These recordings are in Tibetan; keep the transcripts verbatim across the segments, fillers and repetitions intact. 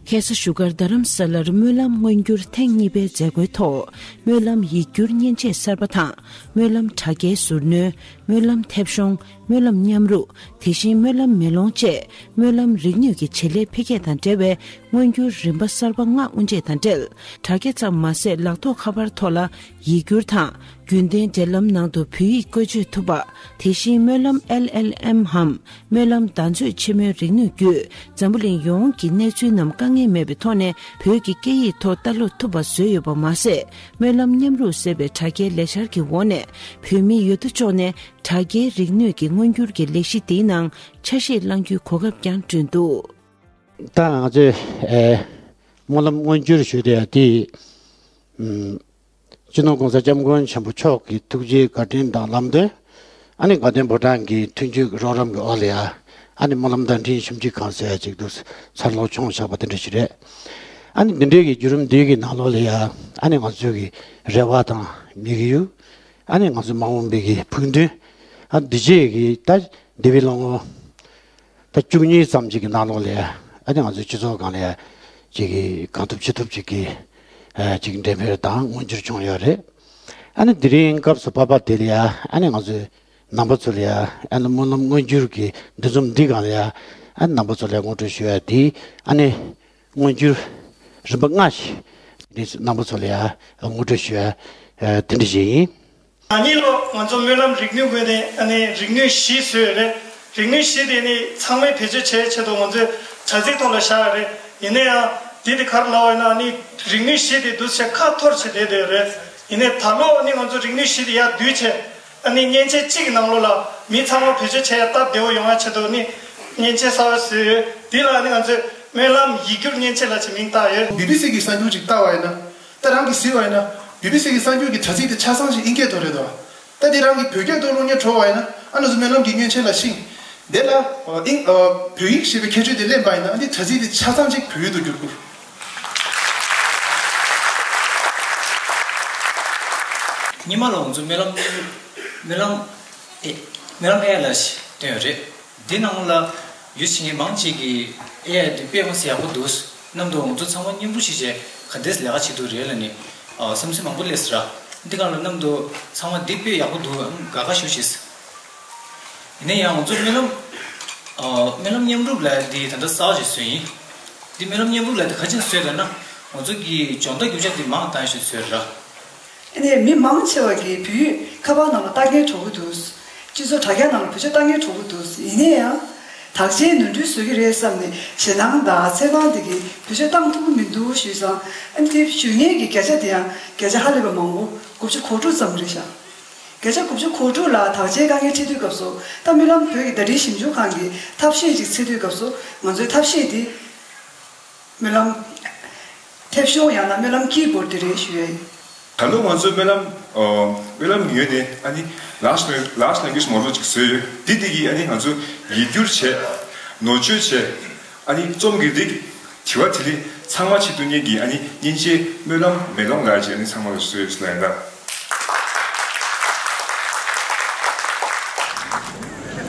ཁ་སང་བཞུགས་སྒར་རྡ་རམ་ས་ལར་སྨོན་ལམ་མངོན་འགྱུར་ཐེངས་གཉིས་པའི་མཛད་སྒོའི་ཐོག་སྨོན་ལམ་ཡིག་སྒྱུར་མཉེན་ཆས་གསར་པ་དང་སྨོན་ལམ་དྲ་རྒྱའི་ཟུར་སྣོན། སྨོན་ལམ་མཐེབ་གཞོང་། སྨོན་ལམ་མཉམ་རུབ། དེ་བཞིན་སྨོན་ལམ་མེ་ལོང་བཅས་སྨོན་ལམ་རིག་ནུས་ཀྱི་བྱེད་ལས་འཕེལ་རྒྱས་དང་འབྲེལ་བའི་མངོན་འགྱུར་རིམ་པ་གསར་པ་ལྔ་དབུ་འབྱེད་དང་འབྲེལ། དྲ་རྒྱ་ཙམ་མ་ཟད་ལག་ཐོགས་ཁ་པར་ཐོག་ལ་ཡིག་སྒྱུར་དང་རྒྱུན་ལྡན་འབྲེལ་ལམ་ནང་དུ་བོད་ཡིག་བཀོལ་སྤྱོད་ཐུབ་པ། དེ་བཞིན་སྨོན་ལམ་ཨེལ་ཨེལ་ཨེམ་འམ་སྨོན་ལམ་བརྡ་མཛོད་ཆེན་མོའི་རིག་ནུས་བརྒྱུད་འཛམ་བུ་གླིང་ཡོངས་ཀྱི་གནས་ཚུལ་རྣམས་དཀའ་ངལ་མེད་པའི་ཐོག་ནས་བོད་ཀྱི་སྐད་ཡིག་ཐོག་ལྟ་ཀློག་ཐུབ་པ་བཟོས་ཡོད་པ་མ་ཟད། སྨོན་ལམ་མཉམ་རུབ་ཟེར་བའི་དྲ་རྒྱའི་ལས་འཆར་གྱི་འོག་ནས་བོད་མི་ཡོད་དོ་ཅོག་ནས་དྲ་རྒྱའི་རིག་ནུས་ཀྱི་མངོན་འགྱུར་གྱི་ལས་གཞི་འདིའི་ནང་ཆ་ཤས་བླང་རྒྱུའི་གོ་སྐབས་ཀྱང་བསྐྲུན་འདུག་ད་ང་ཚོས་ཨེ་སྨོན་ལམ་མངོན་འགྱུར་ཞུ་དེ་དེ་ཨམ་སྤྱི་ནོར་༸གོང་ས་༸སྐྱབས་མགོན་ཆེན་པོ་མཆོག་གི་ཐུགས་རྗེའི་བཀའ་དྲིན་དང་ལམ་སྟོན། ཨ་ནི་དགའ་ལྡན་ཕོ་བྲང་གི་མཐུན་འགྱུར་གྱི་རོགས་རམ་གྱི་འོག་ལ་ཡ། ཨ་ནི་སྨོན་ལམ་དང་འཕྲིན་ཞིབ་འཇུག་ཁང་ཟེར་ཡ་ཅིག་འདུག་འཚར་ལོངས་བྱུང་བཞག་པ་དེ་འདྲ་ཞིག་རེད། ཨ་ནི་འདི་འདྲའི་གི་བརྒྱུད་རིམ་འདིའི་གི་ནང་ལོགས་ལ་ཡ། ཨ་ནི་ང་ཚོའི་གི་རེ་བ་དང་དམིགས་ཡུལ། ཨ་ནི་ང་ཚོ་མ་འོངས་པའི་གི་ཕུགས་འདུན། ཨ་འདི་རྗེས་ཀྱི་ད་འདས་པའི་ལོ་ངོ་ད་བཅུ་གཉིས་ཙམ་ཅིག་གི་ནང་ལོགས་ལ་ཡ། ཨ་ནི་ང་ཚོའི་སྤྱི་ཚོགས་སྒང་ལ་ཡ་ཅིག་གི་གང་ཐུབ་ཅི་ཐུབ་ཅིག་གི་ཨ་ཅིག་འགྲེམས་སྤེལ་དང་མངོན་འགྱུར་བྱུང་ཡོད་རེད། ཨ་ནི་དེ་རིང་སྐབས་སུ་བབ་པ་དེ་ལ་ཡ། ཨ་ནི་ང་ཚོའི་རྣམ་པ་ཚོ་ལ་ཡ། ཨ་ནི་སྨོན་ལམ་མངོན་འགྱུར་གྱི་འདུ་འཛོམས་འདི་སྒང་ལ་ཡ། ཨ་ནི་རྣམ་པ་ཚོ་ལ་ཡ་ངོ་སྤྲོད་ཞུ་ཡ་དེ། ཨ་ནི་མངོན་འགྱུར་རིམ་པ་ལྔ་ཞིག་དེ་རྣམ་པ་ཚོ་ལ་ཡ་ངོ་སྤྲོད་ཞུ་ཡ་དེ་འདྲ་ཞིག་ཡིན། ན་ནིང་ལོ་ང་ཚོ་སྨོན་ལམ་རིག་ནུས་ངོས་ནས་ཨ་ནི་རིག་ནུས་བཞི་བཟོས་ཡོད་རེད། རིག་ནུས་བཞི་དེ་ནི་ཚང་མས་བེད་སྤྱོད་བྱེད་ཆེད་དུ་ང་ཚོས་དྲ་ཚིགས་ཐོག་ལ་བཞག་ཡོད་རེད། ཡིན་ན་ཡང་དེ་དེ་ག་རེ་ལབ་པ་ཡིན་ན། ཨ་ནི་རིག་ནུས་བཞི་དེ་འདུག་སེ་ཁ་འཐོར་བྱས་བསྡད་བསྡད་ཡོད་རེད། ཡིན་ནའི་ད་ལོ་ཨ་ནི་ང་ཚོ་རིག་ནུས་བཞི་དེ་ཡར་བསྡུས་བྱས། ཨ་ནི་མཉེན་ཆས་གཅིག་གི་ནང་ལོགས་ལ་མི་ཚང་མ་བེད་སྤྱོད་བྱེད་ཡ་སྟབས་བདེ་བོ་ཡོང་ཡ་ཆེད་དུ་ནི་མཉེན་ཆས་གསར་པ་བཟོས་ཡོད། དེ་ལ་ནི་ང་ཚོས་སྨོན་ལམ་ཡིག་སྒྱུར་མཉེན་ཆས་ལབ་ཅིག་མིང་བཏགས་ཡོད། བི་བི་སི་གི་གསར་འགྱུར་ཅིག་བལྟས་པ་ཡིན་ན། ད་རང་གིས་གཟིགས་པ་ཡིན་ན། བི་བི་སི་གི་གསར་འགྱུར་གྱི་དྲ་ཚིགས་དེ་ཆ་ཚང་ཞིག་དབྱིན་སྐད་ཐོག་རེད་དོ། ད་དེ་རང་གིས་བོད་སྐད་ཐོག་ཀློག་མཁན་འགྲོ་བ་ཡིན་ན། ཨ་ནི་ང་ཚོ་སྨོན་ལམ་གྱི་མཉེན་ཆས་ལ་ཤེས། དེ་ལ་ཨ་དབྱིན་ཨ་བོད་ཡིག་ཞེས་པའི་ཁྱད་ཆོས་དེ་ལེན་པ་ཡིན་ན། ཨ་ནི་དྲ་ཚིགས་དེ་ཆ་ཚང་གཅིག་བོད་ཡིག་ཏུ་བསྒྱུར་དགོས། སྔོན་མ་ལ་ང་ཚོ་སྨོན་ལམ་སྨོན་ལམ་ཨེ་སྨོན་ལམ་ཨེ་ལ་ཞིག་བཏོན་ཡོད་རེད། འདི་ནང་ལ་ཡུལ་ཕྱིན་མཁན་མང་ཆེ་གིས་ཨེ་ཨའི་འདི་དཔེ་མི་སྲིད་ཡག་པོ་འདུག་མཉམ་དུ་ང་ཚོ་ཚང་མ་མཉམ་རུབ་བྱས་བྱས་ག་འདྲས་ལས་ཀ་བྱེད་ཐུབ་རེད་ལབ་ནས་ཨ་བསམ་ཚུལ་མང་པོ་སླེབས་སོང་ར། འདི་སྒང་ལ་མཉམ་དུ་ཚང་མ་འདི་དཔེ་ཡག་པོ་འདུག་དགའ་དགའ་ཞེ་པོ་བྱས། ཡིན་ན་ཡང་ང་ཚོ་སྨོན་ལམ་ཨ་སྨོན་ལམ་མཉམ་རུབ་ལབ་ཡ་འདི་ད་ལྟ་གསར་པ་ཞིག་བཟོས་ཡིན། འདི་སྨོན་ལམ་མཉམ་རུབ་ལབ་ཡ་འདི་ག་རེ་བྱས་ནས་བཟོས་ལབ་ན། ང་ཚོ་གི་སྦྱོང་བརྡར་རྒྱུ་ཆ་འདི་མང་བཏང་ཞིག་བཟོས་ར། ཨ་ནི་མི་མང་ཆེ་བ་གིས་བོད་ཡིག་ཁ་པར་ནང་ལ་ལྟ་མཁན་འགྲོ་གི་འདུག་སྤྱི་ཚོགས་དྲ་རྒྱ་ནང་ལ་བེད་སྤྱོད་བཏང་མཁན་འགྲོ་གི་འདུག་ཡིན་ན་ཡང་། དག་ཆའི་ནོར་འཁྲུལ་བཟོ་གི་རེད་བསམ་ནས་ཞེད་སྣང་དང་འཚེར་སྣང་དེ་གིས་བེད་སྤྱོད་བཏང་ཐུབ་ཀྱི་མི་འདུག་ཞུས་ཙང་། ཨ་ནི་དེ་ཞུ་མཁན་གྱི་བརྒྱ་ཆ་དེ་ཡང་བརྒྱ་ཆ་ཧ་ལས་པ་མང་པོ་དགུ་བཅུ་གོ་དྲུག་ཙམ་རེད་ཤག་བརྒྱ་ཆ་དགུ་བཅུ་གོ་དྲུག་ལ་དག་ཆའི་དཀའ་ངལ་འཕྲད་དུས་སྐབས་སུ། ད་སྨོན་ལམ་བོད་ཀྱི་བརྡ་འཕྲིན་ཞིབ་འཇུག་ཁང་གིས་ཐབས་ཤེས་ཅིག་འཚོལ་དུས་སྐབས་སུ། ང་ཚོའི་ཐབས་ཤེས་དེ་སྨོན་ལམ་མཐེབ་གཞོང་ཡང་ན་སྨོན་ལམ་ཀི་བོར་དེ་རེད་ཞུ་ཡ་ཡིན། ད་ལོ་ང་ཚོའི་སྨོན་ལམ་ཨ་སྨོན་ལམ་ངོས་ནས་ཨ་ནི་large language model་ཅིག་བཟོས་ཡོད། འདི་འདི་གིས་ཨ་ནི་ང་ཚོ་ཡིག་སྒྱུར་བྱས། ནོར་བཅོས་བྱས། ཨ་ནི་རྩོམ་གྱི་རིགས། དྲི་བ་དྲིས་ལན་ཚང་མ་བྱེད་ཐུབ་མཁན་གྱི་ཨ་ནི་མཉེན་ཆས་སྨོན་ལམ་མེ་ལོང་ལབ་ཅིག་ཨ་ནི་ཚང་མ་ལ་བཟོས་ཡོད་ཟེར་ལབ་ཡིན་ད།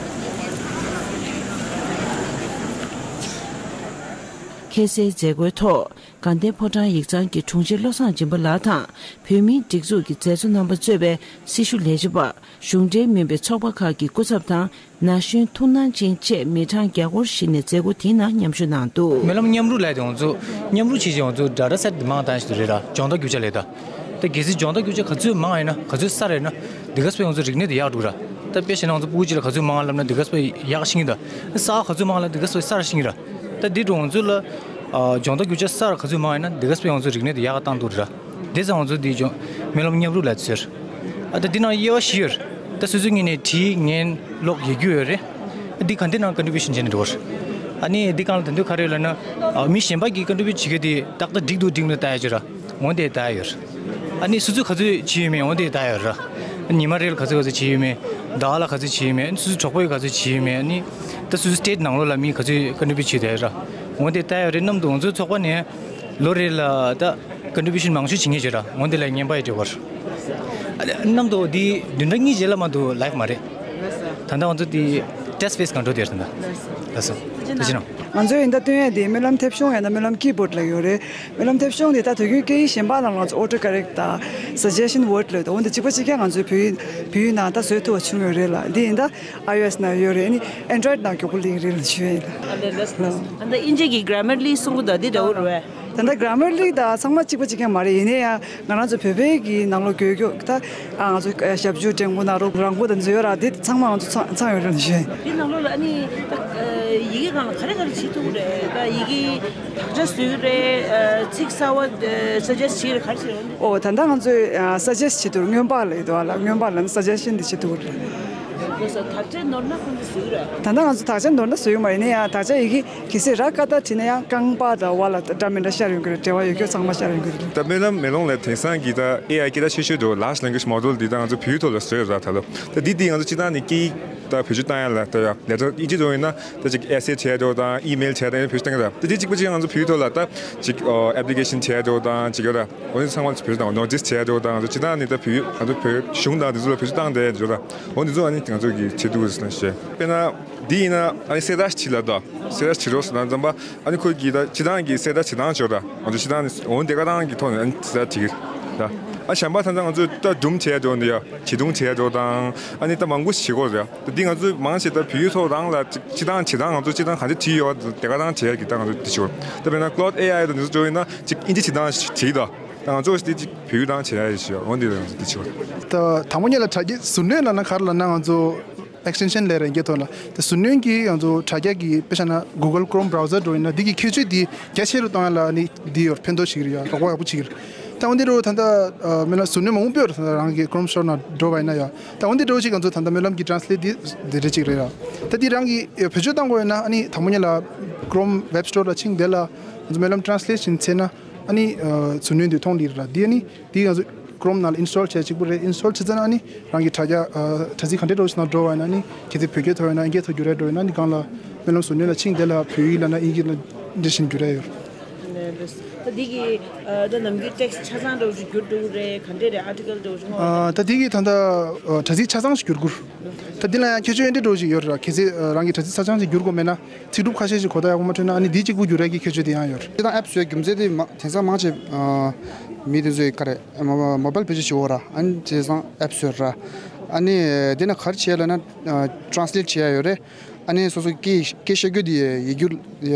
ཁ་སང་མཛད་སྒོའི་ཐོག་དགའ་ལྡན་ཕོ་བྲང་ཡིག་ཚང་གི་དྲུང་ཆེ་བློ་བཟང་སྦྱིན་པ་ལགས་དང་། བོད་མིའི་སྒྲིག་འཛུགས་ཀྱི་མཛད་གཙོ་རྣམ་པ་གཙོས་པའི་སྲི་ཞུ་ལས་བྱེད་པ། གཞུང་འབྲེལ་མིན་པའི་ཚོགས་པ་ཁག་གི་སྐུ་ཚབ་དང་། ན་གཞོན་ཐུགས་སྣང་ཅན་བཅས་མི་གྲངས་བརྒྱ་སྐོར་ཞིག་ནས་མཛད་སྒོ་དེའི་ནང་མཉམ་ཞུགས་གནང་འདུག་སྨོན་ལམ་མཉམ་རུབ་ལབ་དེ་ང་ཚོ་མཉམ་རུབ་བྱས་བྱས་ང་ཚོ་data set་མང་བཏང་ཞིག་རེད་ར། སྦྱོང་བརྡར་རྒྱུ་ཆ་ལས་ད། ད་གལ་སྲིད་སྦྱོང་བརྡར་རྒྱུ་ཆ་ག་ཚོད་མང་ཡིན་ན། ག་ཚོད་གསར་ཡིན་ན། དེ་ག་ཚོད་ང་ཚོ་རིག་གནས་དེ་ཡག་འགྲོ་གི་ར། ད་དཔེ་བཞག་ན་ང་ཚོ་ཕྲུ་གུ་གཅིག་ལ་ག་ཚོད་མང་ལབ་ན་དེ་ག་ཚོད་ཡག་ཤེས་ཀྱི་ར། གསར་ག་ཚོད་མང་ལབ་དེ་ག་ཚོད་གསར་ཤེས་ཀྱི་ར། ད་དེ་འདྲ་ང་ཚོ་ལ་ཨ་སྦྱོང་བརྡར་རྒྱུ་ཆ་གསར་ག་ཚོད་མང་ཡིན་ན་དེ་ག་ཚོད་ང་ཚོ་རིག་གནས་དེ་ཡག་བཏང་འདུག་ར། དེ་ཙང་ང་ཚོ་འདི་སྦྱོང་སྨོན་ལམ་མཉམ་རུབ་ལབ་ཟེར། ཨ་ད་འདི་ནང་དབྱེ་བ་བཞི་ཡོད་རེད། ད་སོ་སོའི་ངོས་ནས་བྲིས་ཉན་ཀློག་ཡིག་སྒྱུར་ཡོད་རེད། ཨ་འདི་གང་འདི་ནང་contribution་བྱས་ནས་འགྲོ་བ་རེད། ཨ་ནི་འདི་གང་ལ་ད་དུང་ག་རེ་ཡོད་ལབ་ན། ཨ་མི་གཞན་པ་གིས་contribute་བྱེད་མཁན་དེ་ཏག་ཏག་འགྲིག་འདུག་འགྲིག་མི་འདུག་ལྟ་ཡ་ཅིག་ར། འོན་ཏེ་ལྟ་ཡ་ཡོད་རེད། ཨ་ནི་སོ་སོས་ག་ཚོད་བྱས་ཡོད་མེད་འོན་ཏེ་ལྟ་ཡ་ཡོད་རེད། ཉི་མ་རེ་ལ་ག་ཚོད་ག་ཚོད་བྱས་ཡོད་མེད། ཟླ་བ་ལ་ག་ཚོད་བྱས་ཡོད་མེད། སོ་སོའི་གྲོགས་པོས་ག་ཚོད་བྱས་ཡོད་མེད། ཨ་ནི་ད་སོ་སོའི་state་ནང་ལོགས་ལ་མི་ག་ཚོད་contribute་བྱས་བསྡད་ཡོད་ར། འོན་ཏེ་ལྟ་ཡ་ཡོད་རེད། གནམ་དུ་ང་ཚོའི་ཚོགས་པ་ནས་ལོ་རེ་ལ་ད་contribution་མང་ཤོས་བྱེད་མཁན་ཅིག་ར། འོན་ཏེ་ལ་ངན་པ་ཡི་འབྲེལ་བར། ཨ་ནི་གནམ་དུ་འདི་བདུན་ཕྲག་གཉིས་རྗེས་ལ་མ་གཏོགས་live་མ་རེད། ད་ལྟ་ང་ཚོ་འདི་ ཊེ་སི་ཊི་ཕེ་སི་གང་འགྲོ་དེར་ད། ལགས་སོ། ཐུགས་རྗེ་གནང་། ང་ཚོའི་ཡིན་ད་སྟོན་ཡས་དེ་སྨོན་ལམ་མཐེབ་གཞོང་ཡང་ན་སྨོན་ལམ་ཀི་བོར་ཌི་ལ་ཡོད་རེད། སྨོན་ལམ་མཐེབ་གཞོང་དེ་ད་དུས་རྒྱུན་སྐད་ཡིག་གཞན་པ་ནང་ང་ཚོ་ཨོ་ཊོ་ཀོ་རེག་ཊི་དང་སི་ཇེ་ཤན་ཝོར་ཌི་ལ་ཡོད་ད། འོན་ཏེ་གཅིག་པ་གཅིག་རྐྱང་ང་ཚོའི་བོད་ཡིག་བོད་ཡིག་ནང་ད་བཟོས་ཐུབ་པ་བྱུང་ཡོད་རེད་ལ། འདི་ཡིན་ད་ཨའི་ཨོ་ཨེ་སི་ནང་ཡོད་རེད། ཨ་ནི་ཨན་ཌོ་རོ་ཡིཌ་ནང་མགྱོགས་པོ་སླེབས་ཀྱི་རེད་ལ་ཞུ་ཡ་ཡིན་ལ། ལགས་སོ། ཨ་ད་དབྱིན་ཇི་གི་གྷ་ར་མར་ལི་གསུང་གི་ད་འདི་འདྲ་བོ་རེད་བས། ད་ལྟ་གྷ་ར་མར་ལི་དང་ཚང་མ་གཅིག་པ་གཅིག་རྐྱང་མ་རེད། ཡིན་ན་ཡང་ང་རང་ཚོ་བོད་པའི་གི་ནང་ལོགས་དགོས་རྒྱུ་ད་ཨ་ང་ཚོ་ཞབས་ཞུ་འགྲེང་བུ་ནང་རོགས་རང་མགོ་དང་འཛུལ་ཡོད་ར། དེ་ཚང་མ་ང་ཚོ་ཚང་ཚང་ཡོད་རེད་ལ་ཞུ་ཡ་ཡིན། འདི་ནང་ལོགས་ལ་ཨ་ནི་ད་ཡི་གེ་སྒང་ལ་ག་རེ་ག་རེ་བྱེད་ཐུབ་ཀྱི་རེད། ད་ཡི་གེ་དག་ཆ་བཟོ་གི་རེད། ཚིག་གསར་བ་སི་ཇེ་སི་ཊི་བྱེད་ཀྱི་རེད། ག་རེ་བྱེད་རེད། ཨོ་ད་ལྟ་ང་ཚོས་སི་ཇེ་སི་ཊི་བྱེད་ཐུབ། སྔོན་དཔག་ལ་ཡོད་དོ་ལ། སྔོན་དཔག་ལ་ནི་སི་ཇེ་ཤན་དེ་བྱེད་ཐུབ་ཀྱི་རེད། ལགས་སོ། དག་ཆ་ནོར་ན་ཁོང་ཚོས་བཟོ་གི་རེད། ད་ལྟ་ང་ཚོ་དག་ཆ་ནོར་ན་བཟོ་གི་མ་རེད། ཡིན་ན་ཡང་དག་ཆ་ཡི་གེ་གལ་སྲིད་ར་ཀ་ཏ་བྲིས་ན་ཡང་རྐང་པ་འདྲ་བ་ལ་འདྲ་མི་འདྲ་ཤར་ཡོང་གི་རེད། འབྲེལ་བ་ཡོད་རྒྱུ་ཚང་མ་ཤར་ཡོང་གི་རེད། ད་སྨོན་ལམ་མེ་ལོང་ལ་དེང་སང་གི་ད་ཨེ་ཨའི་སྐད་གྲགས་ཆེ་ཤོས་འདྲ་བོ་ལཱརཇ་ལེང་གུ་ཨེཇ་མོ་ཌེལ་འདི་ད་ང་ཚོ་བོད་ཡིག་ཐོག་ལ་བཟོས་ཡོད་ར། ད་ལོ་ད་འདི་འདི་ང་ཚོ་སྤྱིར་བཏང་ནས་སྐད་ཡིག་ད་བེད་སྤྱོད་བཏང་ཡ་ལ་ད་ཡ་ལེ་ཊར་དབྱིན་ཇི་འདྲ་བོ་ཡིན་ན་ད་ཅིག་ཨེ་སེ་བྱས་འདྲ་བོ་དང་ཨི་མེལ་བྱས་འདྲ་བོ་བེད་སྤྱོད་བཏང་གི་ར། ད་འདི་གཅིག་པ་གཅིག་ང་ཚོ་བོད་ཡིག་ཐོག་ལ་ད་ཅིག་ཨེབ་ལི་ཀེ་ཤན་བྱས་འདྲ་བོ་དང་ཅིག་ཡོད་ར། འོ་འདི་ཚང་མ་བེད་སྤྱོད་བཏང་ནོ་ཊིས་བྱས་འདྲ་བོ་དང་ང་ཚོ་སྤྱིར་བཏང་ནས་ད་བོད་ཡིག་ང་ཚོ་བོད་གཞུང་དང་འདི་ཚོ་ལ་བེད་སྤྱོད་བཏང་བསྡད་འདྲ་བོ་ར། འོ་འདི་ཚོ་ཨ་ནི་ང་ཚོ་གི་བྱེད་ཐུབ་ཟེར་ན་ཞེས། དཔེར་ན་འདི་ཡིན་ན་ཨ་ནི་གསལ་བརྡ་ཞིག་བྲིས་ལ་ད་གསལ་བརྡ་བྲིས་རོགས་ཟེར་ན་ཙམ་པ། ཨ་ནི་ཁོ་གིས་ད་སྤྱིར་བཏང་གི་གསལ་བརྡ་བྱེད་སྟངས་ཅིག་ཡོད་ར། ང་ཚོ་སྤྱིར་བཏང་ནི་འོ་འདི་ཀ་ཏང་གི་ཐོག་ནས་ཨ་ནི་གསལ་བརྡ་བྲིས་ཀྱི་ར། ཨ་གཞན་པ་ད་ལྟ་ང་ཚོ་ད་སྒྲུང་བྱས་འགྲོ་འདི་ཡ་བྱིས་སྒྲུང་བྱས་འགྲོ་དང་ཨ་ནི་ད་མང་པོ་ཞིག་བྱེད་དགོས་རེད་ཡ། ད་འདི་ང་ཚོ་མང་ཆེ་ད་བོད་ཡིག་ཐོག་རང་ལ་ཅིག་སྤྱིར་བཏང་བྱེད་སྟངས་ང་ཚོ་སྤྱིར་བཏང་ག་འདྲ་བྲིས་ཡོད་འདི་ཀ་ཏང་བྱེད་ཡ་གི་ད་ང་ཚོ་འདི་བྱེད་དགོས། ད་དཔེར་ན་ཀློཌ་ཨེ་ཨའི་དང་འདི་ཚོ་འགྲོ་ཡིན་ན་ཅིག་དབྱིན་ཇི་བྱེད་སྟངས་ཞིག་བྲིས་ད། ད་ང་ཚོ་འདི་ཅིག་བོད་ཡིག་ཏང་བྱེད་ཡ་ཡོད་ཞུ་ཡ། འོ་འདི་ལ་ང་ཚོ་འདི་བྱེད་དགོས། ད་དང་པོ་ཉིད་ལ་དྲ་རྒྱའི་ཟུར་སྣོན་ལབ་ན་ག་རེ་ལབ་ན་ང་ཚོ་ཨེག་སི་ཊེན་ཤན་ལབ་རེད་འགྱེད་ཐོག་ལ། ད་ཟུར་སྣོན་གྱི་ང་ཚོ་དྲ་རྒྱ་གི་དཔེ་བཞག་ན་Google Chrome browser འགྲོ་ཡིན་ན་འདི་གི་ཁྱད་ཆོས་འདི་རྒྱ་ཆེ་རུ་གཏོང་ཡ་ལ་ནི་འདི་ཡོད་ཕན་ཐོགས་ཤིག་རེད་ཡ། རོགས་པ་ཡག་པོ་ཅིག་རེད། ད་འོ་འདི་འདྲ་བོ་ད་ལྟ་ཨ་མེད་ན་ཟུར་སྣོན་མང་པོ་ཡོད་རེད། ད་ལྟ་རང་གི་Chrome Store ནང་འགྲོ་བ་ཡིན་ན་ཡ། ད་འོ་འདི་འདྲ་བོ་ཅིག་ང་ཚོ་ད་ལྟ་སྨོན་ལམ་གྱི་translate འདི་འདི་འདྲ་ཅིག་རེད་ཡ། ད་འདི་རང་གི་བེད་སྤྱོད་གཏང་དགོས་ཡོད་ན་ཨ་ནི་དང་པོ་ཉིད་ལ་Chrome Web Store ལ་ཕྱིན་དེ་ལ་ང་ཚོ་སྨོན་ལམ་translate ཕྱིན་ཚེ་ན་ཨ་ནི་ཨ་ཟུར་སྣོན་འདི་མཐོང་ལི་རེད་ལ། འདི་ཨ་ནི་འདི་ང་ཚོ་Chrome ནང་ལ་install བྱས་གཅིག་པུ་རེད། install བྱས་ཚར་ན་ཨ་ནི་རང་གི་དྲ་རྒྱ་ཨ་དྲ་ཚིགས་ག་འདྲས་འགྲོ་ཞིག་ནང་འགྲོ་བ་ཡིན་ན་ཨ་ནི་གལ་སྲིད་བོད་སྐད་ཐོག་ཡོད་ན་ཨིན་སྐད་ཐོག་བསྒྱུར་ཡ་འགྲོ་ཡོད་ན་ཨ་ནི་སྒང་ལ་སྨོན་ལམ་ཟུར་སྣོན་ལ་ཕྱིན་དེ་ལ་བོད་ཡིག་ལབ་ན་ཨིན་སྐད་ལ་འདི་བཞིན་བསྒྱུར་ཡ་ཡོད། ལགས་སོ། ད་འདི་གི་ཨ་ད་ནམ་རྒྱུན་text ཆ་ཚང་འདྲ་བོ་ཞིག་བསྒྱུར་འགྲོ་གི་རེད། ག་འདྲས་རེད། article འདྲ་བོ་ཞིག་ཨ་ད་འདི་གི་ད་ལྟ་ཨ་དྲ་ཚིགས་ཆ་ཚང་ཞིག་བསྒྱུར་དགོས། ད་འདི་ལ་ཡང་ཁྱད་ཆོས་ཨེ་འདྲས་འདྲ་བོ་ཞིག་ཡོད་རེད། གལ་སྲིད་ཨ་རང་གི་དྲ་ཚིགས་ཆ་ཚང་ཞིག་བསྒྱུར་དགོས་མེད་ན་ཚིག་གྲུབ་ཁ་ཤས་ཤིག་གོ་བརྡ་ཡག་པོ་མ་འཕྲོད་ན་ཨ་ནི་འདི་གཅིག་པུ་བསྒྱུར་ཡ་གི་ཁྱད་ཆོས་དེ་ཡང་ཡོད་རེད། དེ་དང་app བཟོས་རྒྱུ་མཚན་དེ་མ་དེང་སང་མང་ཆེ་ཨ་མི་དེ་ཚོས་ག་རེ་མོ་bike བེད་སྤྱོད་བྱེད་འོ་ར། ཨ་ནི་དེང་སང་app བཟོས་ར། ཨ་ནི་དེ་ན་ག་རེ་བྱས་ལབ་ན་ཨ་translate བྱེད་ཡ་ཡོད་རེད། ཨ་ནི་སོ་སོ་སྐད་སྐད་བཤད་རྒྱུ་དེ་ཡི་གུ་ཡ་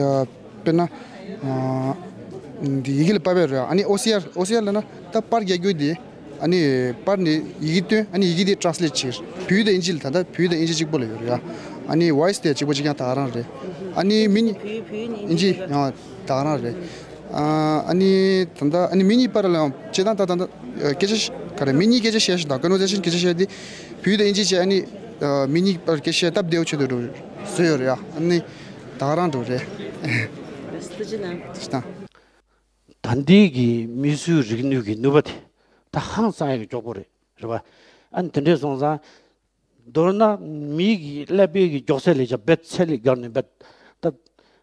དཔེར་ན་ཨ་འདི་ཡི་གེ་ལ་ཕབ་ཡ་རེད། ཨ་ནི་ཨོ་སི་ཨར་ཨོ་སི་ཨར་ལབ་ན་ད་པར་རྒྱག་རྒྱུ་དེ། ཨ་ནི་པར་ནི་ཡི་གེ་སྟོན། ཨ་ནི་ཡི་གེ་དེ་translate བྱེད། བོད་དང་ཨིན་ཇི་ལ་ད་ལྟ་བོད་དང་ཨིན་ཇི་གཅིག་པོ་ལ་ཡོད་རེད་ཡ། ཨ་ནི་voice དེ་གཅིག་པོ་གཅིག་རྐྱང་ད་ག་རང་རེད། ཨ་ནི་མི་གཉིས་བོད་བོད་ནི་ཨིན་ཇི་ཡང་ད་ག་རང་རེད། ཨ་ནི་ད་ལྟ་ཨ་ནི་མི་གཉིས་བར་ལ་ཡང་སྤྱིར་བཏང་ད་ད་ལྟ་སྐད་ཆ་ག་རེ་མི་གཉིས་སྐད་ཆ་བཤད་ཞིག་དང་conversation སྐད་ཆ་བཤད་དེ་བོད་དང་ཨིན་ཇི་བྱས། ཨ་ནི་མི་གཉིས་བར་སྐད་ཆ་བཤད་སྟབས་བདེ་བོ་ཆེད་དུ་འགྲོ་བཟོས་ཡོད་རེད་ཡ། ཨ་ནི་ད་ག་རང་འགྲོ་རེད། ཐུགས་རྗེ་གནང་། ཐུགས་རྗེ་གནང་། ད་ལྟའི་གི་མིས་བཟོས་རིག་ནུས་ཀྱི་ནུས་པ་དེ་ད་ཧང་སང་ཡག་གི་མགྱོགས་པོ་རེད། རེད་པ། ཨ་ནི་དེ་འདྲས་སོང་ཙང་མདོར་ན་མི་གི་ཀླད་པའི་གི་མགྱོགས་ཚད་ལས་ཀྱང་རྦད་ཚད་ལས་བརྒལ་ནས་རྦད་ད་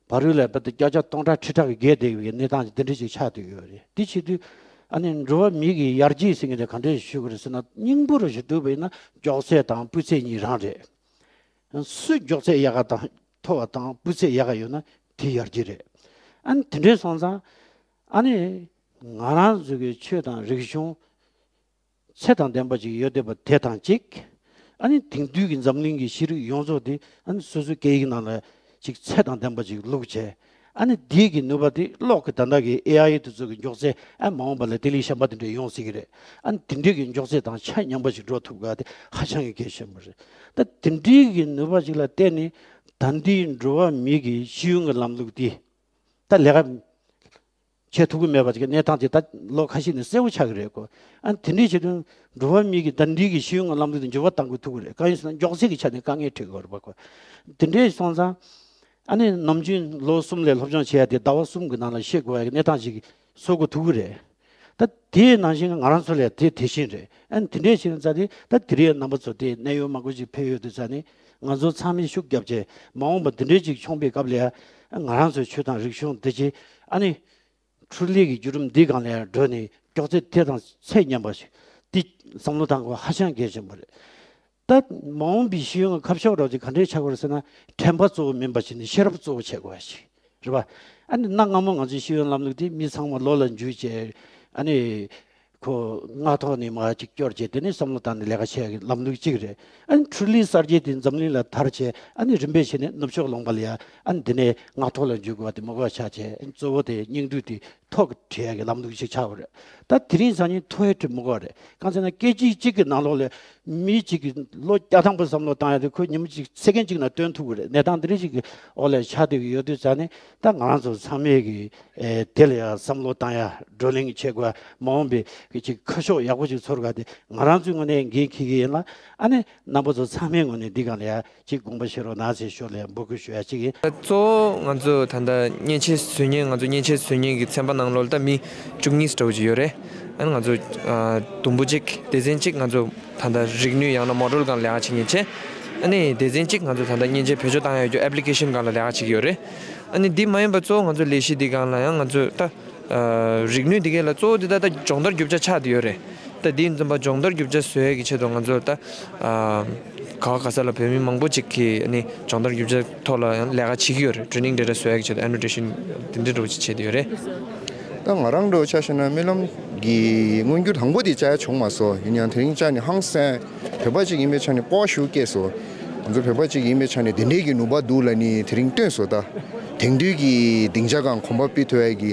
བར་དུ་ལ་རྦད་དེ་བརྒྱ་ཆ་སྟོང་ཕྲག་ཁྲི་ཕྲག་གི་བརྒལ་བསྡད་ཡོད་པའི་གནས་སྟངས་ཅིག་དེ་འདྲས་ཅིག་ཆགས་བསྡད་ཡོད་རེད། དེ་བྱེད་དུས་ཨ་ནི་འགྲོ་བ་མི་གི་ཡར་རྒྱས་ཟེར་མཁན་དེ་ག་འདྲས་ཞུ་དགོས་རེད་ཟེར་ན་སྙིང་པོ་རུ་ཞིག་བསྡུས་པ་ཡིན་ན་མགྱོགས་ཚད་དང་སྤུས་ཚད་གཉིས་རང་རེད། སུ་མགྱོགས་ཚད་ཡག་ག་དང་མཐོ་བ་དང་སྤུས་ཚད་ཡག་ག་ཡོད་ན་དེ་ཡར་རྒྱས་རེད། ཨ་ནི་དེ་འདྲས་སོང་ཙང་ཨ་ནི་ང་རང་ཚོ་གི་ཆོས་དང་རིག་གཞུང་ཚད་དང་ལྡན་པ་ཅིག་ཡོད་བསྡད་པ་དེ་དང་གཅིག་ཨ་ནི་དེང་དུས་ཀྱི་འཛམ་གླིང་གི་ཤེས་རིག་ཡོངས་རྫོགས་དེ་ཨ་ནི་སོ་སོའི་སྐད་ཡིག་ནང་ལ་ཅིག་ཚད་དང་ལྡན་པ་ཅིག་བླུགས་བྱས། ཨ་ནི་དེའི་གི་ནུས་པ་དེ་གློག་གི་ད་ལྟ་གི་ཨེ་ཨའི་དེ་ཚོ་གི་མགྱོགས་ཚད་ཨ་མ་འོངས་པ་ལ་དེ་ལས་གཞན་པ་དེ་འདྲས་ཡོང་སྲིད་ཀྱི་རེད། ཨ་ནི་དེ་འདྲས་ཀྱི་མགྱོགས་ཚད་དང་ཆ་མཉམ་པ་ཞིག་འགྲོ་ཐུབ་ག་དེ་ཧ་ཅང་གི་གལ་ཆེན་པོ་རེད། ད་དེ་འདྲས་ཀྱི་ནུས་པ་ཅིག་ལ་བརྟེན་ནས་ད་ལྟའི་འགྲོ་བ་མི་གི་ཤེས་ཡོན་གྱི་ལམ་ལུགས་དེ་ད་ལས་ཀ་བྱེད་ཐུབ་ཀྱི་མེད་པ་ཅིག་གི་གནས་སྟངས་དེ་ད་ལོ་ཁ་ཤས་ནས་གསལ་པོ་ཆགས་ཀྱི་རེད་གོ། ཨ་ནི་དེ་འདྲས་བྱེད་དུས་འགྲོ་བ་མི་གི་ད་ལྟའི་གི་ཤེས་ཡོན་གྱི་ལམ་ལུགས་དེ་འགྱུར་བ་གཏང་དགོས་ཐུག་གི་རེད། གང་ཡིན་ཟེར་ན་མགྱོགས་ཚད་ཀྱི་ཆ་ནས་དཀའ་ངལ་འཕྲད་ཀྱི་ཡོད་རེད་པ་གོ། དེ་འདྲས་སོང་ཙང་ཨ་ནི་ནམ་རྒྱུན་ལོ་གསུམ་ལ་སློབ་སྦྱོང་བྱེད་ཡ་དེ་ཟླ་བ་གསུམ་གྱི་ནང་ལ་ཤེས་དགོས་ཡ་གི་གནས་སྟངས་ཤིག་བཟོ་དགོས་ཐུག་གི་རེད། ད་དེའི་ནང་བཞིན་ང་རང་ཚོ་ལ་དེ་དེ་བཞིན་རེད། ཨ་ནི་དེ་འདྲས་བྱས་ཙང་དེ་ད་དེ་རིང་རྣམ་པ་ཚོ་དེ་གནད་ཡོད་མང་པོ་ཅིག་ཕེབས་ཡོད་དུས་ཙང་ནི་ང་ཚོ་ཚང་མས་ཤུགས་བརྒྱབ་བྱས་མ་འོངས་པ་དེ་འདྲས་ཅིག་བྱུང་བའི་སྐབས་ལ་ཡ་ང་རང་ཚོའི་ཆོས་དང་རིག་གཞུང་འདི་ཅིག་ཨ་ནི་འཕྲུལ་ལས་ཀྱི་བརྒྱུད་རིམ་འདིའི་སྒང་ལ་ཡ་འགྲོ་ནས་མགྱོགས་ཚད་དེ་དང་ཚད་མཉམ་པ་ཞིག་འདི་བསམ་བློ་བཏང་དགོས་ཧ་ཅང་གལ་ཆེན་པོ་རེད། ད་མ་འོངས་པའི་ཤེས་ཡོན་ཁ་ཕྱོགས་རོགས་ཀྱི་ག་འདྲས་ཆགས་དགོས་རེད་ཟེར་ན། དྲན་པ་གཙོ་བོ་མིན་པ་བྱས་ནས་ཤེས་རབ་གཙོ་བོ་བྱེད་དགོས་པ་ཞིག་རེད་པ། ཨ་ནི་གནའ་སྔ་མོ་ང་ཚོའི་ཤེས་ཡོན་ལམ་ལུགས་དེ་མི་ཚང་མ་ལོ་ལ་འཇུས་བྱས། ཨ་ནི་ཁོ་སྔ་ཐོག་ནས་མར་ཅིག་སྐྱོར་བྱས། དེ་ནས་བསམ་བློ་བཏང་ནས་ལས་ཀ་བྱེད་ཡག་གི་ལམ་ལུགས་གཅིག་རེད། ཨ་ནི་འཕྲུལ་ལས་གསར་བརྗེ་དེ་འཛམ་གླིང་ལ་དར་བྱས། ཨ་ནི་རིམ་པས་བྱས་ནས་ནུབ་ཕྱོགས་ལུང་པ་ལ་ཡ། ཨ་ནི་དེ་ནས་སྔ་ཐོག་ལ་འཇུག་དགོས་པ་དེ་མི་དགོས་པ་ཆགས་བྱས། ཨ་ནི་གཙོ་བོ་དེ་སྙིང་བསྡུས་དེ་ཐོག་བྲིས་ཡག་གི་ལམ་ལུགས་ཤིག་ཆགས་པ་རེད། ད་དེ་རིང་སང་ཉིན་ཐོག་ཡ་བྲིས་མི་དགོས་པ་རེད། གང་ཟེར་ན་སྐད་ཅིག་གཅིག་གི་ནང་ལོགས་ལ་མི་གཅིག་གིས་ལོ་བརྒྱ་ཐམ་པ་བསམ་བློ་བཏང་ཡ་དེ་ཁོས་ཉིན་མོ་གཅིག་སེ་ཀན་གཅིག་ནང་སྟོན་ཐུབ་ཀྱི་རེད། གནས་སྟངས་དེ་འདྲ་ཞིག་གི་འོག་ལ་ཆགས་བསྡད་ཀྱི་ཡོད་དུས་ཙང་ནས། ད་ང་རང་ཚོ་ཚང་མས་ཀྱི་ཨེ་དེ་ལ་ཡང་བསམ་བློ་བཏང་ཡ། བགྲོ་གླེང་བྱེད་དགོས། མ་འོངས་པའི་གི་ཅིག་ཁ་ཕྱོགས་ཡག་པོ་ཅིག་ཚོར་ག་དེ་ང་རང་ཚོའི་ངོས་ནས་འགན་འཁྱེར་གྱི་ཡིན་ལ། ཨ་ནི་རྣམ་པ་ཚོ་ཚང་མའི་ངོས་ནས་འདི་སྒང་ལ་ཡ་ཅིག་དགོངས་པ་བཞེས་རོགས་གནང་ཟེར་ཞོར་ལ་ཡ་འབོད་སྐུལ་ཞུ་ཡ་ཅིག་ཡིན། གཙོ་བོ་ང་ཚོ་ད་ལྟ་མཉེན་ཆས་བཟོ་མཁན། ང་ཚོ་མཉེན་ཆས་བཟོ་མཁན་གྱི་ཚན་པ་ནང་ལོགས་ལ་ད་མི་བཅུ་གཉིས་འདྲ་བོ་ཅིག་ཡོད་རེད། ཨ་ནི་ང་ཚོ་ཨ་དུམ་བུ་གཅིག་སྡེ་ཚན་གཅིག་ང་ཚོ་ད་ལྟ་རིག་ནུས་ཡང་ན་མོ་ཌལ་སྒང་ལ་ལས་ཀ་བྱེད་མཁན་བྱས། ཨ་ནི་སྡེ་ཚན་གཅིག་ང་ཚོ་ད་ལྟ་མཉེན་ཆས་བེད་སྤྱོད་བཏང་ཡ་ཡོད་རྒྱུ་ཨེབ་ལི་ཀེ་ཤན་སྒང་ལ་ལས་ཀ་བྱེད་ཀྱི་ཡོད་རེད། ཨ་ནི་འདི་མ་ཡིན་པ་གཙོ་བོ་ང་ཚོ་ལས་གཞི་འདི་སྒང་ལ་ཡང་ང་ཚོ་ད་ཨ་རིག་ནུས་འདི་གའི་ལ་གཙོ་བོ་འདི་ད་ལྟ་སྦྱོང་བརྡར་རྒྱུ་ཆ་ཆགས་བསྡད་ཡོད་རེད། ད་འདི་ཡིན་ཙམ་པ་སྦྱོང་བརྡར་རྒྱུ་ཆ་བཟོ་ཡ་གི་ཆེད་དུ་ང་ཚོ་ད་ཨ་ག་བ་ག་ས་ལ་བོད་མི་མང་པོ་ཅིག་གིས་ཨ་ནི་སྦྱོང་བརྡར་རྒྱུ་ཆ་ཐོག་ལ་ཡང་ལས་ཀ་བྱེད་ཀྱི་ཡོད་རེད། ཊེ་ནིང་འདྲ་འདྲ་བཟོ་ཡ་གི་ཆེད་དུ་ཨེ་ནོ་ཊེ་ཤན་འདི་འདྲ་འདྲ་བོ་ཅིག་བྱས་བསྡད་ཡོད་རེད། ད་ང་རང་འདྲ་བོ་ཆ་བཞག་ན་སྨོན་ལམ་གྱི་སྔོན་འགྱུར་དང་པོ་དེ་བཅར་ཡ་བྱུང་མ་སོང་། ཡིན་ཡང་དེ་རིང་བཅར་ནས་ཧང་སང་། བོད་པ་ཅིག་ཡིན་པའི་ཆ་ནས་སྤོབས་པ་ཤུགས་སྐྱེས་སོང་། ང་ཚོ་བོད་པ་ཅིག་ཡིན་པའི་ཆ་ནས་དེ་འདྲའི་གི་ནུས་པ་འདུག་ལབ་ནི་དེ་རིང་སྟོན་སོང་། ད་དེང་དུས་ཀྱི་སྡིངས་ཆ་སྒང་གོམ་པ་སྤོས་ཐུབ་ཡ་གི་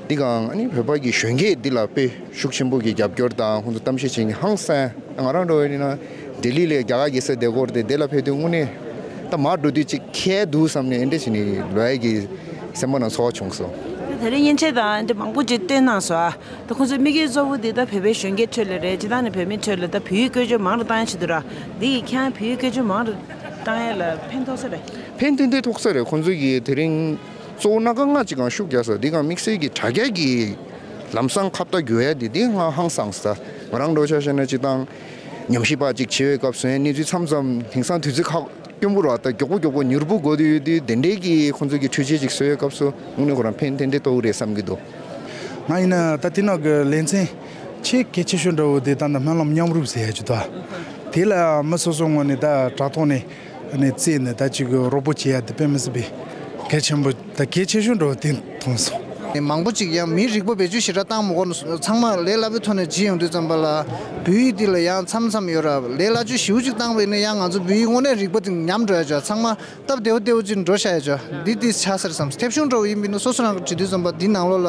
འདི་སྒང་། ཨ་ནི་བོད་པ་གི་གཞོན་སྐྱེས་འདི་ལ་དཔེ་ཤུགས་ཆེན་པོ་གི་རྒྱབ་སྐྱོར་དང་ཁོང་ཚོ་གཏམ་བཤད་བྱེད་མཁན་ཧང་སང་། ང་རང་འདྲ་བོ་ཡིན་ན་ལྡི་ལི་ལ་རྒྱ་གར་རྒྱལ་ས་བསྡད་ཀྱི་ཡོད་རེད་དེ། དེ་ལ་ཕེབས་དུས་དངོས་གནས་ད་མར་འགྲོ་དུས་ཅིག་ཁྱད་འདུག་བསམ་ནས་ཨེ་འདྲ་བྱས་ནས་ལོག་ཡ་གི་སེམས་པ་ནང་ཚོར་བ་བྱུང་སོང་། དེ་རིང་མཉེན་ཆས་དང་འདི་མང་པོ་ཅིག་སྟོན་གནང་སོང་ཨ། ད་ཁོང་ཚོའི་དམིགས་ཡུལ་གཙོ་བོ་འདི་ད་བོད་པའི་གཞོན་སྐྱེས་ཁྲོད་ལ་རེད། སྤྱིར་བཏང་ནས་བོད་མི་ཁྲོད་ལ་ད་བོད་ཡིག་བཀོལ་སྤྱོད་མང་རུ་བཏང་ཡ་ཆེད་དུ་ར། འདི་ཡིས་ཁྱེད་རང་བོད་ཡིག་བཀོལ་སྤྱོད་མང་རུ་བཏང་ཡ་ལ་ཕན་ཐོགས་ས་རེད། ཕན་ཏན་ཏན་ཐོགས་ས་རེད། ཁོང་ཚོ་གིས་དེ་རིང་གཙོ་བོ་སྣ་ཁ་ལྔ་ཅིག་སྒང་ཤུགས་རྒྱག་ས། འདི་སྒང་དམིགས་བསལ་གྱི་དྲ་རྒྱ་གི་ལམ་སང་ཁ་བརྡ་རྒྱག་ཡ་འདི་འདི་ང་ཧང་སངས་ས། ང་རང་འདྲ་བོ་ཆ་བཞག་ན་སྤྱིར་བཏང་ཉམས་ཞིབ་པ་ཅིག་བྱེད་པའི་སྐབས་སུ་ཡང་གནས་ཚུལ་མཚམས་མཚམས་དེང་སང་དུས་ཚོད་ཁག་སྐྱོན་པོ་ར། ད་མགྱོགས་པོ་མགྱོགས་པོ་མྱུར་པོ་དགོས་དུས་ཡོད་དུས་དེ་འདྲའི་གི་ཁོང་ཚོ་གི་འཕྲུལ་ཆས་ཅིག་བཟོ་བའི་སྐབས་སུ་དངོས་གནས་ཁོ་རང་ཕན་ཏན་ཏན་ཐོགས་རེད་བསམ་གྱི་འདུག་ང་ཡིན་ན་ད་དེ་ནང་གི་ལེ་ཚན་ཆེས་གལ་ཆེ་ཤོས་འདྲ་བོ་དེ་ད་ལྟ་སྨོན་ལམ་མཉམ་རུབ་ཟེར་ཡ་ཅིག་འདུག་དེ་ལ་མི་སོ་སོ་ངོས་ནས་ད་དྲ་ཐོག་ནས་ནས་བཙལ་ནས་ད་ཅིག་གི་རོགས་པ་བྱེད་ཡ་དེ་དཔེ་མི་སྲིད་པའི་གལ་ཆེན་པོ་ད་གལ་ཆེ་ཤོས་འདྲ་བོ་དེ་མཐོང་སོང་། མང་པོ་ཅིག་ཡང་མིའི་རིག་པ་བེད་སྤྱོད་ཞེ་དྲག་བཏང་མི་དགོས་ན། ཚང་མ་ལས་སླ་པོའི་ཐོག་ནས་བྱེད་ཡོང་དུས་ཙམ་པ་ལ་བོད་ཡིག་འདི་ལ་ཡང་མཚམས་མཚམས་ཡོད་ར། ལས་སླ་ཅོ་ཞེ་པོ་ཅིག་བཏང་བ་ཡིན་ན་ཡང་ང་ཚོ་བོད་ཡིག་དངོས་གནས་རིག་པ་དེ་ཉམས་འགྲོ་ཡ་ཅོ། ཚང་མ་སྟབས་བདེ་བོ་བདེ་བོ་ཅིག་འགྲོ་ཤ་ཡ་ཅོ། འདི་འདི་ཆགས་ས་རེད་བསམ། མཐེབ་གཞོང་འདྲ་བོ་ཡིན་པ་ཡིན་ན་སོ་སོ་རང་གིས་བྲིས་དུས་ཙམ་པ་འདི་ནང་ལོགས་ལ་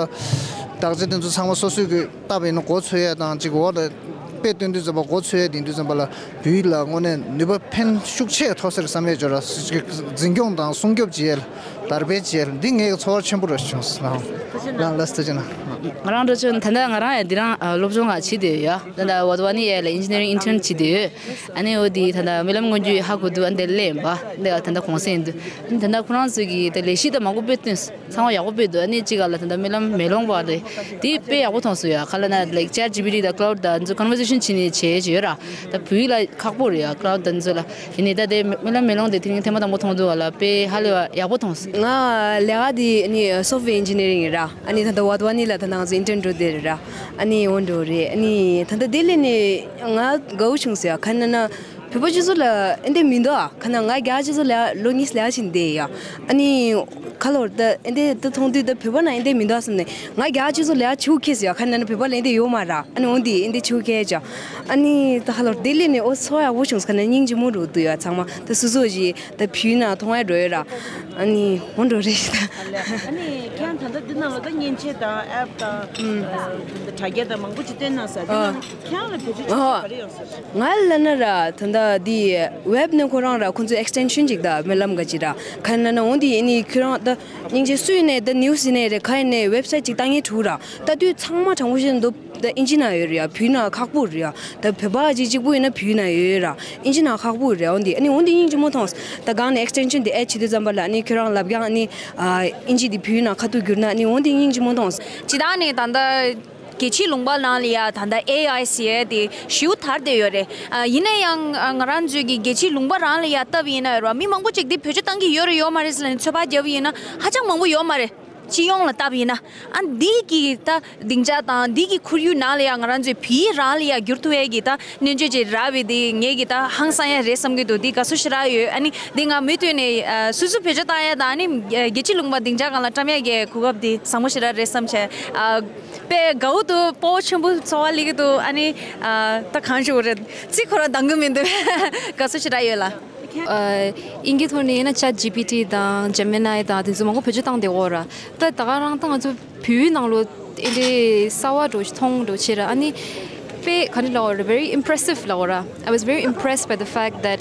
དག་ཆ་དེ་ཚོ་ཚང་མ་སོ་སོས་གི་བཏབ་པ་ཡིན་ན་མགོ་ཚོས་ཡ་དང་ཅིག་འོག་ལ་དཔེ་སྟོན་དུས་ཙམ་པ་མགོ་ཚོས་ཡ་དེ་ཡིན་དུས་ཙམ་པ་ལ་བོད་ཡིག་ལ་དངོས་གནས་ནུས་པ་ཕན་ཤུགས་ཆེ་ཐོགས་ས་རེད་བསམ་ཡས་ཅོ་ར། འཛིན་སྐྱོང་དང་སྲུང་སྐྱོབ་བྱེད་ཡས་ལ་དར་སྤེལ་བྱེད་ཡས་ལ་འདི་ངའི་ཚོར་བ་ཆེན་པོ་རེ་བྱུང་སོང་། ལགས་ལགས་སོ་ཐུགས་རྗེ་གནང་། ང་རང་འདྲ་ཆོ་ད་ལྟ་ང་རང་ཡང་འདི་རང་ཨ་སློབ་སྦྱོང་ང་བྱེད་བསྡད་ཡོད་ཡ། ད་ལྟ་ཝ་དྷ་ཝ་ནི་ཨེ་ལ་ཨིན་ཇི་ནི་རིང་ཨིན་ཊརན་བྱེད་བསྡད་ཡོད། ཨ་ནི་འོ་དེ་ད་ལྟ་སྨོན་ལམ་སྔོན་འཇུག་ཧ་གོ་དུས་ཨ་འདི་སླེབས་ཡིན་པ། འདི་ད་ལྟ་གུང་སེང་ཡིན་དུས་ད་ལྟ་ཁོ་རང་ཚོ་གི་ད་ལས་གཞི་ད་མང་པོ་དཔེ་སྟོན་སོང་། ཚང་མ་ཡག་པོ་དཔེ་འདུག་ཨ་ནི་གཅིག་ག་ལ་ད་ལྟ་སྨོན་ལམ་མེ་ལོང་བ་རེད། དེ་དཔེ་ཡག་པོ་མཐོང་སོང་ཡ། ག་ལ་ན་ལའིག་ཅེཊ་ཇི་པི་ཊི་དང་ཀ་ལའུ་ཌི་དང་འཛུ་ཀོན་ཝར་སེ་ཤན་བྱེད་ནས་བྱས་བྱས་ཡོད་ར། ད་བོད་ཡིག་ལ་ཁག་པོ་རེད་ཡ། ཀ་ལའུ་ཌི་དང་འཛུ་ལ། ཡིན་ནའི་ད་དེ་སྨོན་ལམ་མེ་ལོང་དེ་དེ་རིང་ཐེངས་མ་དང་པོ་མཐོང་འདུག་ག་ལ། དཔེ་ཧ་ལས་པ་ཡག་པོ་མཐོང་སོང་། ང་ལས་ཀ་དེ་ནི་སོབ་ཝེར་ཨིན་ཇི་ནི་རིང་ར། ཨ་ནི་ད་ལྟ་ཝ་དྷ་ཝ་ནི་ལ་ད་ང་ཚོ་ཨིན་ཊརན་འགྲོ་བསྡད་རེད་ར། ཨ་ནི་འོ་འདྲ་རེད། ཨ་ནི་ད་ལྟ་དེ་སླེབས་ནས་ང་དགའ་བོ་བྱུང་སོང་ཡ། ག་ན་ན་བོད་པ་སྤྱི་ཚོགས་ལ་ཨེ་འདྲ་མི་འདུག་ཨ། ག་ན་ང་རྒྱ་སྤྱི་ཚོགས་ལ་ལོ་གཉིས་ལས་ཀ་བྱས་བསྡད་ཡ། ཨ་ནི་ཁ་ལོར་ད་ཨེ་འདྲ་ད་མཐོང་དུས་ད་བོད་པ་ན་ཨེ་འདྲ་མི་འདུག་ཨ་བསམ་ནས། ང་རྒྱ་སྤྱི་ཚོགས་ལས་ཀ་བྱེད་དགོས་ཁེལ་སོང་ཡ། ག་ན་ན་བོད་པ་ལ་ཨེ་འདྲ་ཡོད་མ་ར། ཨ་ནི་འོ་འདི་ཨེ་འདྲ་བྱེད་དགོས་ཁེལ་ཡ་ཅོ། ཨ་ནི་ད་ཁ་ལོར་དེ་སླེབས་ནས་ཨོ་ཚོར་བ་ཡག་པོ་བྱུང་སོང་། ག་ན་སྙིང་རྗེ་མོ་འདྲ་བོ་འདུག་ཡ། ཚང་མ་ད་སོ་སོ་ཞིག་ད་བོད་ནང་མཐོང་ཡ་འགྲོ་ཡོད་ར། ཨ་ནི་འོ་འདྲ་རེད་ད། ཨ་ནི་ཁྱེད་རང་ད་ལྟ་འདི་ནང་ལ་ད་མཉེན་ཆས་དང་ཨེབ་དང་ཨུམ། ད་ལྟ་དྲ་རྒྱ་དང་མང་པོ་ཅིག་བསྟན་གནང་ས། འདི་ཨ། ནང་ཁྱེད་རང་ལ་བེད་སྤྱོད་བྱེད་ཨ། ས་ག་རེ་ཡོང་ས་རེད། ང་ལ་ན་ར་ད་ལྟ་འདི་ཝེབ་ནས་ཁོ་རང་ར་ཁོ་ཚོའི་ཨེག་སི་ཊེན་ཤན་ཅིག་ད་སྨོན་ལམ་ག་ཅིག་ར། ག་ན་ན་འོ་འདི་ཨ་ནི་ཁྱེད་རང་ད་སྙིང་རྗེ་སུ་ཡིན་ནའི་ད་ནིའུ་སི་ཡིན་ནའི་རེད། ག་ཡིན་ནའི་ཝེབ་སའིཊ་ཅིག་བཏང་མཁན་འདུག་ར། ད་དུས་ཚང་མ་དྲང་པོ་བཤད་ན་འདུག་ད་ཨིན་ཇི་ནང་ཡོད་རེད་ཡ། བོད་ནང་ཁག་པོ་རེད་ཡ། ད་བོད་པ་ཅིག་གཅིག་པུ་ཡིན་ན་བོད་ནང་ཡོད་ར། ཨིན་ཇི་ནང་ཁག་པོ་རེད། འོ་འདི་ཨ་ནི་འོ་འདི་སྙིང་རྗེ་མོ་མཐོང་། ད་སྒང་ནས་ཨེག་སི་ཊེན་ཤན་འདི་ཨེཌ་བྱེད་དུས་ཙམ་པ་ལ་ཨ་ནི་ཁྱོད་རང་ལབ་ཀྱང་ཨ་ནི་ཨ་ཨིན་ཇི་འདི་བོད་ནང་ཁ་ཐུག་བསྒྱུར་ན་ཨ་ནི་འོ་འདི་སྙིང་རྗེ་མོ་མཐོང་། སྤྱིར་བཏང་ནས་ད་ལྟ་རྒྱལ་སྤྱིའི་ལུང་པ་ནང་ལ་ཡ་ད་ལྟ་ཨེ་ཨའི་ཟེར་ཡ་དེ་ཞེ་པོ་དར་བསྡད་ཡོད་རེད། ཨ་ཡིན་ན་ཡང་ཨ་ང་རང་ཚོའི་གི་རྒྱལ་སྤྱིའི་ལུང་པ་རང་ལ་ཡ་ལྟ་བ་ཡིན་ན་ཡོད་རེད་བ། མི་མང་པོ་ཅིག་འདི་བེད་སྤྱོད་བཏང་གི་ཡོད་རེད་ཡོད་མ་རེད་ཟེར་ནས་ཚོད་དཔག་བརྒྱབ་པ་ཡིན་ན་ཧ་ཅང་མང་པོ་ཡོད་མ་རེད། སྤྱི་ཡོངས་ལ་བལྟས་པ་ཡིན་ན། ཨ་འདི་གི་ད་སྡིངས་ཆ་དང་འདི་གི་ཁོར་ཡུག་ནང་ལ་ཡང་ང་རང་ཚོའི་བོད་ཡིག་རང་ལ་ཡང་བསྒྱུར་ཐུབ་ཡས་ཀྱི་ད་སྣོན་ཆས་ཅིག་རག་པ་དེ་ངས་ཀྱི་ད་ཧང་སང་ཡ་རེད་བསམ་གྱི་འདུག་དེ་དགའ་བསུ་ཞེ་དྲག་ཡོད། ཨ་ནི་དེ་ང་མུ་མཐུད་ནས་ཨ་སོ་སོ་བེད་སྤྱོད་བཏང་ཡ་དང་། ཨ་ནི་ཨ་རྒྱལ་སྤྱི་ལུང་པ་སྡིངས་ཆ་སྒང་ལ་བཀྲམ་ཡ་གི་གོ་སྐབས་དེ་བཟང་པོ་ཞེ་དྲག་རེད་བསམ་བྱས། ཨ་དཔེ་དགའ་བོ་འདུག་སྤོབས་པ་ཆེན་པོ་ཚོར་བ་སླེབས་ཀྱི་འདུག་ཨ་ནི་ཨ་ད་གང་ཞུ་དགོས་རེད། ཚིག་ཁོ་རང་འདང་གི་མི་འདུག་དགའ་བསུ་ཞེ་དྲག་ཡོད་ལ། ཨ་དབྱིན་ཇིའི་ཐོག་ནས་ཡིན་ན་Chat G P T དང་Gemini དང་དེ་ཚོ་མང་པོ་བེད་སྤྱོད་བཏང་བསྡད་ཡོད་ར། ད་ད་ག་རང་ད་ང་ཚོ་བོད་ཡིག་ནང་ལོགས་ཨེ་འདྲའི་གསར་བ་འདྲ་ཞིག་མཐོང་འདྲ་བྱས་ར། ཨ་ནི་དཔེ་ག་འདྲ་ལབ་དགོས་རེད། very impressive ལབ་དགོས་ར། I was very impressed by the fact that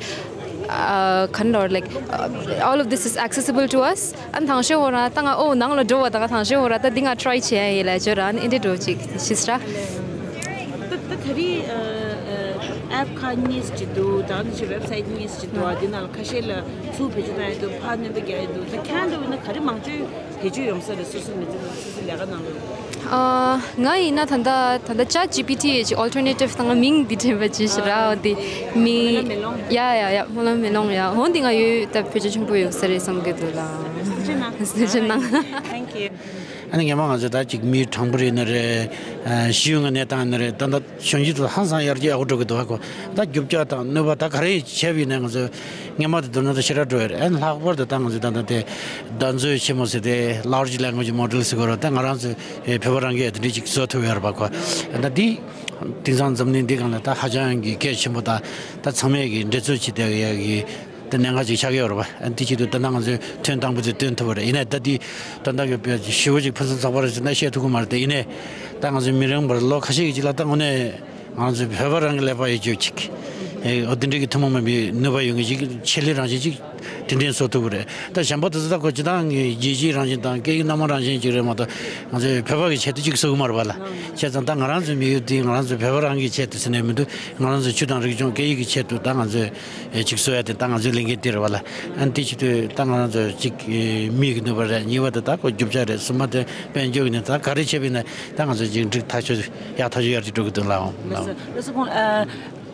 uh, ག་འདྲ་ལབ་དགོས་རེད། like uh, all of this is accessible to us. ཨ་ནི་དང་ཤོས་ཧོ་ར་ད་ང་ཨོ་ནང་ལ་འགྲོ་བ་ད་ང་དང་ཤོས་ཧོ་ར་ད་འདི་ང་try བྱེད་ཡ་ཡིན་ལབ་བརྗོད་ར། ཨ་ནི་ཨེ་འདྲའི་འདྲ་ཅིག་ཤེས་ར། ད་ད་ད་རེས་ཨ་ཨ་app ཁག་གཉིས་ཅིག་འདུག་ད་ནི་ཅིག་website གཉིས་ཅིག་འདུག་ཨ་འདི་ནང་ལ་ཁ་ཤས་ལ་ཚུར་བེད་སྤྱོད་གནང་ཡ་འདུག་ཕར་སྣོན་པ་རྒྱག་ཡ་འདུག་ད་ཁྱེད་རང་འདྲ་བོ་ཡིན་ན་ག་རེ་མང་ཤོས་བེད་སྤྱོད་ཡོང་ས་རེད། སོ་སོ་མི་ཚེ་ནང་སོ་སོའི་ལས་ཀ་ནང་ལ། ཨ་ང་ཡིན་ན་ད་ལྟ་ད་ལྟ་Chat G P T ཡི་ཅིག་alternative དང་མིང་འདི་དྲན་པ་ཅིག་ཤི་ར། འོ་དེ་མི་སྨོན་ལམ་མེ་ལོང་། ཡ་ཡ་ཡ་སྨོན་ལམ་མེ་ལོང་ཡ། འོ་འདི་ང་ཡོད་ད་བེད་སྤྱོད་ཆེན་པོ་ཡོང་ས་རེད་བསམ་གི་འདུག་ལ། ཐུགས་རྗེ་གནང་། ཐུགས་རྗེ་གནང་། Thank you. ཨ་ནི་ངས་མ་ང་ཚོ་ད་ཅིག་མི་གྲངས་འབོར་ཡིན་ན་རེད། ཨ་ཤེས་ཡོན་གནས་སྟངས་ཡིན་ན་རེད། ད་ལྟ་གཞོན་སྐྱེས་ཚོ་ཧང་སང་ཡར་རྒྱས་ཡག་པོ་འགྲོ་གི་འདུག་ཨ་ཁོ་ད་རྒྱུ་ཆ་དང་ནུས་པ་ད་ག་རེ་བྱས་པ་ཡིན་ན་ང་ཚོ་སྔོན་མ་དང་བསྡུར་ན་ད་ཞེ་དྲག་འགྲོ་ཡོད་རེད། ཨ་ནི་ལྷག་པར་དུ་ད་ང་ཚོ་ད་ལྟ་དེ་འདམ་རྫོང་ཆེན་མོ་ཟེར་དེ་large language model ཟེར་དགོས་རེད། ད་ང་རང་ཚོ་བོད་པ་རང་གིས་དེ་འདྲ་ཅིག་བཟོ་ཐུབ་ཡོད་རེད་པ་ཁོ། ད་འདི་དེང་སང་འཛམ་གླིང་འདི་སྒང་ལ་ད་ཧ་ཅང་གི་གལ་ཆེན་པོ་དང་ད་ཚང་མས་གི་འགྲན་རྩོད་བྱེད་བསྡད་ཡ་གི་དེ་གནད་འགག་ཅིག་ཆགས་ཀྱི་ཡོད་རེད་པ། ཨ་འདི་ཆེད་དུ་ད་ལྟ་ང་ཚོས་ཐེངས་དང་པོ་དེ་སྟོན་ཐུབ་པ་རེད། ཡིན་ནའི་ད་འདི་ད་ལྟ་གི་དཔེ་ཞེ་པོ་ཅིག་ཕུན་སུམ་ཚོགས་པ་རེད་ཟེར་ན་བཤད་ཐུབ་ཀྱི་མ་རེད། དེ་ཡིན་ནའི་ད་ང་ཚོའི་མི་རིང་བར་ལོ་ཁ་ཤས་ཀྱི་རྗེས་ལ་ད་དངོས་གནས་ང་ཚོའི་བོད་པ་རང་གི་ཀླད་པ་ཡོད་རྒྱུ་ཅིག་ཨེ་འོ་དེ་འདྲའི་གི་ཐུན་མོང་མིན་པའི་ནུས་པ་ཡོད་མཁན་ཅིག་ཆེད་ལས་རང་བཞིན་ཅིག་དེ་འདྲའི་བཟོ་ཐུབ་ཀྱི་རེད། ད་གཞན་པ་དེ་ཚོ་ད་ཁོ་སྤྱི་བཏང་གི་རྒྱལ་སྤྱིའི་རང་བཞིན་དང་སྐད་ཡིག་སྣ་མང་རང་བཞིན་ཅིག་རེད་མ་གཏོགས་ང་ཚོའི་བོད་པ་གི་ཆེད་དུ་ཅིག་བཟོ་གི་མ་རེད་པ་ལ། བྱས་ཙང་ད་ང་རང་ཚོའི་དམིགས་ཡུལ་དེ་ང་རང་ཚོའི་བོད་པ་རང་གི་ཆེད་དུ་ཟེར་ནས་མི་འདུག་ང་རང་ཚོའི་ཆོས་དང་རིག་གཞུང་སྐད་ཡིག་གི་ཆེད་དུ་ད་ང་ཚོས་ཨེ་ཅིག་བཟོ་ཡ་དེ་ད་ང་ཚོའི་ལས་འགན་དེ་རེད་པ་ལ། ཨ་ནི་དེ་ཆེད་དུ་ད་ང་རང་ཚོ་གཅིག་ཨེ་མིག་གི་ནུས་པ་རེད། གཉིས་པ་དེ་ད་ཁོ་རྒྱུ་ཆ་རེད། གསུམ་པ་དེ་དཔལ་འབྱོར་གྱི་ནུས། ད་ག་རེ་བྱས་པ་ཡིན་ན་ད་ང་ཚོ་མཇུག་འབྲས་ཐག་ཆོད་ཡག་ཐག་ཆོད་ཡག་ཅིག་འགྲོ་གི་འདུག་ལགས། ལགས་སོ། ལགས་སོ། ཁོང་ཨ་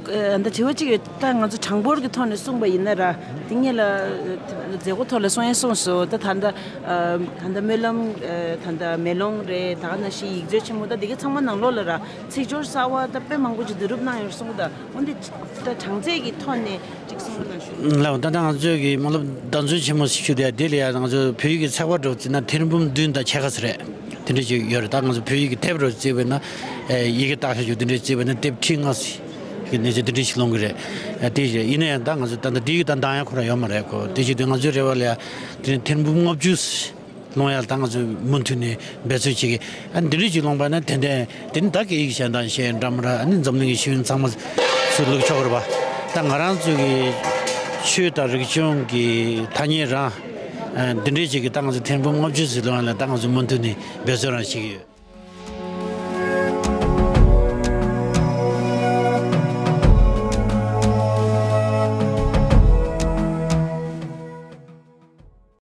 ཨ་ད་དྲི་བ་གཅིག་ཡོད། ད་ང་ཚོ་གྲངས་འབོར་གྱི་ཐོག་ནས་གསུངས་པ་ཡིན་ན་ར། དེ་སྔོན་ལ་ཨ་མཛད་སྒོ་ཐོག་ལ་གསུང་ཡ་གསུངས་སོང་། ད་ད་ལྟ་ཨ་ད་ལྟ་སྨོན་ལམ་ཨ་ད་ལྟ་མེ་ལོང་རེད། ད་ག་ནང་བཞིན་ཡིག་མཛོད་ཆེན་མོ་ད་འདི་གའི་ཚང་མ་ནང་ལོགས་ལ་ར་ཚིག་སྦྱོར་གསར་བ་ད་དཔེ་མང་པོ་ཅིག་བསྡུ་རུབ་གནང་ཡོད་གསུངས། ད་འོན་ཏེ་ད་གྲངས་ཚད་ཀྱི་ཐོག་ནས་ཅིག་གསུང་རོགས་གནང་ཞུ། ལགས། ད་ལྟ་ང་ཚོས་ཀྱི་སྨོན་ལམ་འདམ་རྫོང་ཆེན་མོ་ཞིག་ཞུ་དེ་དེ་ལ་ཡང་ང་ཚོ་བོད་ཡིག་གི་ཚེག་བར་འདྲ་བོ་བརྩིས་ན་ཐེར་འབུམ་བདུན་དང་ཕྱེད་ཀ་ཙམ་རེད། དེ་འདྲ་ཅིག་ཡོད་རེད། ད་ང་ཚོ་བོད་ཡིག་གི་དེབ་རུ་བརྩིས་པ་ཡིན་ན་ཨེ་ཡི་གེ་བཏགས་ཤག་ཅིག་དེ་འདྲ་བརྩིས་པ་ཡིན་ན་དེབ་ཁྲི་ལྔ་ཞིག་གི་གནས་ཚུལ་དེ་འདྲ་ཞིག་སློང་གི་རེད། ཨ་དེ་ཡིན་ན་ཡང་ད་ང་ཚོ་ད་ལྟ་དེ་ཡིག་ད་འདང་ཡ་ཁོ་རང་ཡོད་མ་རེད་ཁོ། དེ་བྱེད་དུས་ང་ཚོའི་རེ་བ་ལ་ཡང་དེ་ནས་ཐེར་འབུམ་ལྔ་བཅུ་སློང་ཡ་ད་ང་ཚོས་མུ་མཐུད་ནས་འབད་བརྩོན་བྱེད་ཀྱི། ཨ་འདི་འདྲ་ཅིག་སློང་པ་ན་ཏན་ཏན་དེ་ནི་ད་སྐད་ཡིག་གཞན་དང་གཞན་འདྲ་མི་འདྲ། ཨ་ནི་འཛམ་གླིང་གི་ཤེས་ཡོན་ཚང་མ་ཚུར་བླུག་ཆོག་གི་རེད་པ། ད་ང་རང་ཚོ་གི་ཆོས་དང་རིག་གཞུང་གི་ཐ་སྙད་རང་ཨ་འདི་འདྲ་ཅིག་གི་ད་ང་ཚོ་ཐེར་འབུམ་ལྔ་བཅུ་ཙམ་སློང་ཡ་ལ་ད་ང་ཚོ་མུ་མཐུད་ནས་འབད་བརྩོན་རང་བྱེད་ཀྱི་ཡོད།